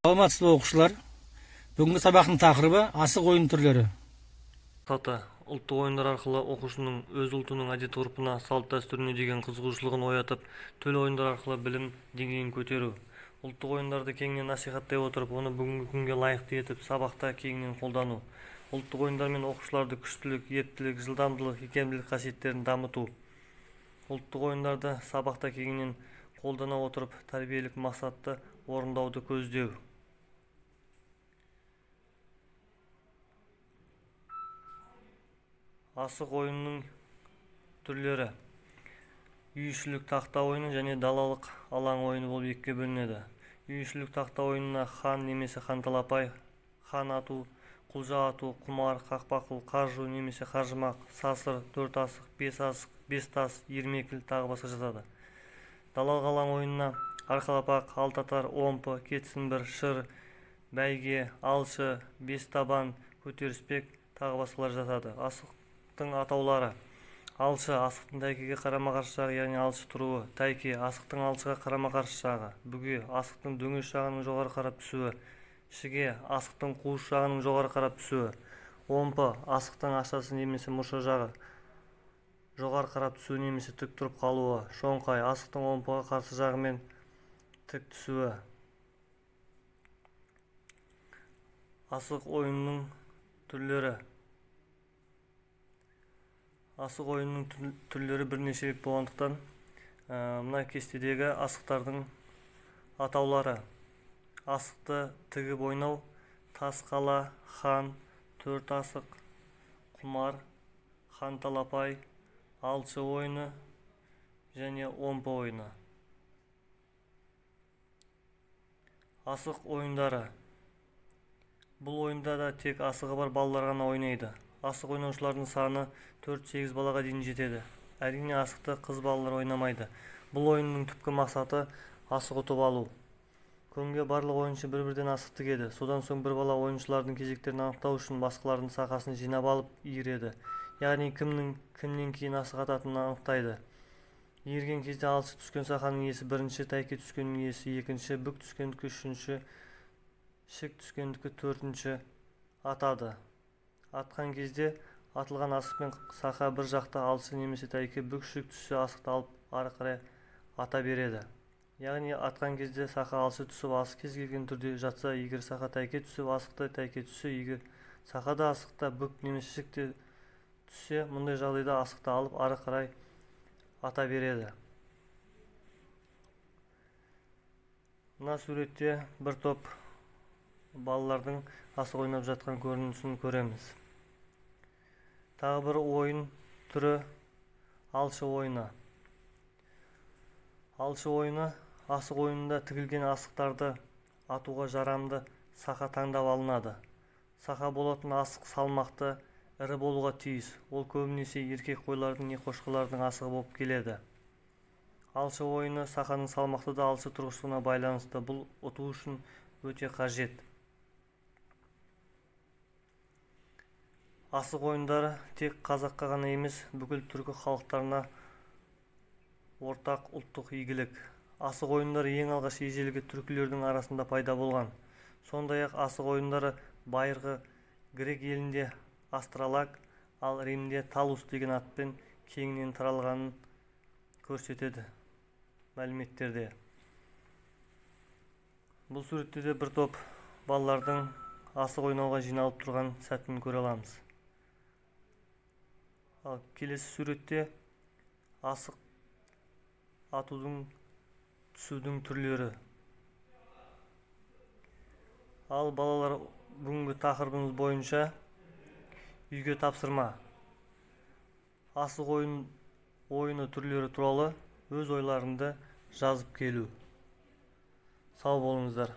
Саламатсыз ба, оқушылар? Бүгінгі сабақтың тақырыбы асық ойын түрлері. Мақсаты: ұлттық ойындар арқылы оқушының өз ұлтының әдет-ғұрпына, салт-дәстүріне деген қызығушылығын оятып, төл ойындар арқылы білім деңгейін көтеру. Ұлттық ойындарды кеңінен насихаттай отырып, оны бүгінгі күнге лайықты етіп, сабақта кеңінен қолдану. Ұлттық ойындармен оқушыларды күштілік, ептілік, жылдамдылық, икемділік қасиеттерін дамыту. Ұлттық ойындарды сабақта кеңінен қолдана отырып, тәрбиелік мақсатты орындауды көздеу. Асық ойынының түрлері: үй-ішілік тақта ойыны және далалық алаң ойыны болып екіге бөлінеді. Үй-ішілік тақта ойынына хан немесе ханталапай, хан ату, құлжа ату, құмар, қақпақыл, қаржу немесе қаржымақ, сасыр, төрт асық, бес асық, бес тас, ермекіл тағы басқа жатады. Далалық алаң ойынына арқалапақ, алтатар, омпы, кетсін бір, шыр, бәйге, алшы, бес табан, көтеріспек тағы басқалар жатады. Асықтың атаулары: алшы, асықтың тәйкеге қарама-қарсы жағы, яғни алшы тұруы; тәйке, асықтың алшыға қарама-қарсы жағы; бүге, асықтың дөңес жағының жоғары қарап түсуі; шіге, асықтың қуыс жағының жоғары қарап түсуі; омпы, асықтың ашасы немесе мұрша жағы жоғары қарап түсуі немесе тік тұрып қалуы; шоңқай, асықтың омпыға қарсы жағымен тік түсуі. Асық ойынының түрлері. Асық ойынының түрлері бірнеше рет болғандықтан, мына кестедегі асықтардың атаулары: асықты тігіп ойнау, тас қала, хан, төрт асық, құмар, ханталапай, алшы ойыны және омпы ойыны. Асық ойындары. Бұл ойында да тек асығы бар балалар ғана ойнайды. Асық ойнаушылардың саны 4-8 балаға дейін жетеді. Әрине, асықты қыз балалар ойнамайды. Бұл ойынның түпкі мақсаты асық ұтып алу. Көңге барлық ойыншы бір-бірден асық тігеді. Содан соң бір бала ойыншылардың кезектерін анықтау үшін басқалардың сақасын жинап алып иіреді. Яғни кімнің кімнен кейін асық ататынын анықтайды. Иірген кезде алшы түскен сақаның иесі бірінші, тәйке түскеннің иесі екінші, бүк түскендікі үшінші, шік түскендікі төртінші атады. Атқан кезде атылған асық пен сақа бір жақта алшы немесе тәйке, бүк, шік түссе асықты алып ары қарай ата береді. Яғни атқан кезде сақа алшы түсіп асық кез келген түрде жатса, егер сақа тәйке түсіп асықты тәйке түссе, егер сақа да асықта бүк немесе шік те түссе, мұндай жағдайда асықты алып ары қарай ата береді. Мына суретте бір топ балалардың асық ойнап жатқан көрінісін көреміз. Тағы бір ойын түрі алшы ойыны. Алшы ойыны асық ойынында тігілген асықтарды атуға жарамды сақа таңдап алынады. Сақа болатын асық салмақты, ірі болуға тиіс. Ол көбінесе еркек қойлардың не қошқарлардың асығы болып келеді. Алшы ойыны сақаның салмақты да алшы тұрғысына байланысты. Бұл ұту үшін өте қажет. Асық ойындары тек қазаққа ғана емес, бүкіл түркі халықтарына ортақ ұлттық игілік. Асық ойындары ең алғаш ежелгі түркілердің арасында пайда болған. Сондай-ақ асық ойындары байырғы грек елінде астралак, ал Римде талус деген атпен кеңінен таралғанын көрсетеді мәліметтерде. Бұл суретте де бір топ балалардың асық ойнауға жиналып тұрған сәтін көре аламыз. Ал келесі суретте асық атудың түсудің түрлері. Ал балалар, бүгінгі тақырыбымыз бойынша үйге тапсырма. Асық ойыны түрлері туралы өз ойларыңды жазып келу. Сау болыңыздар.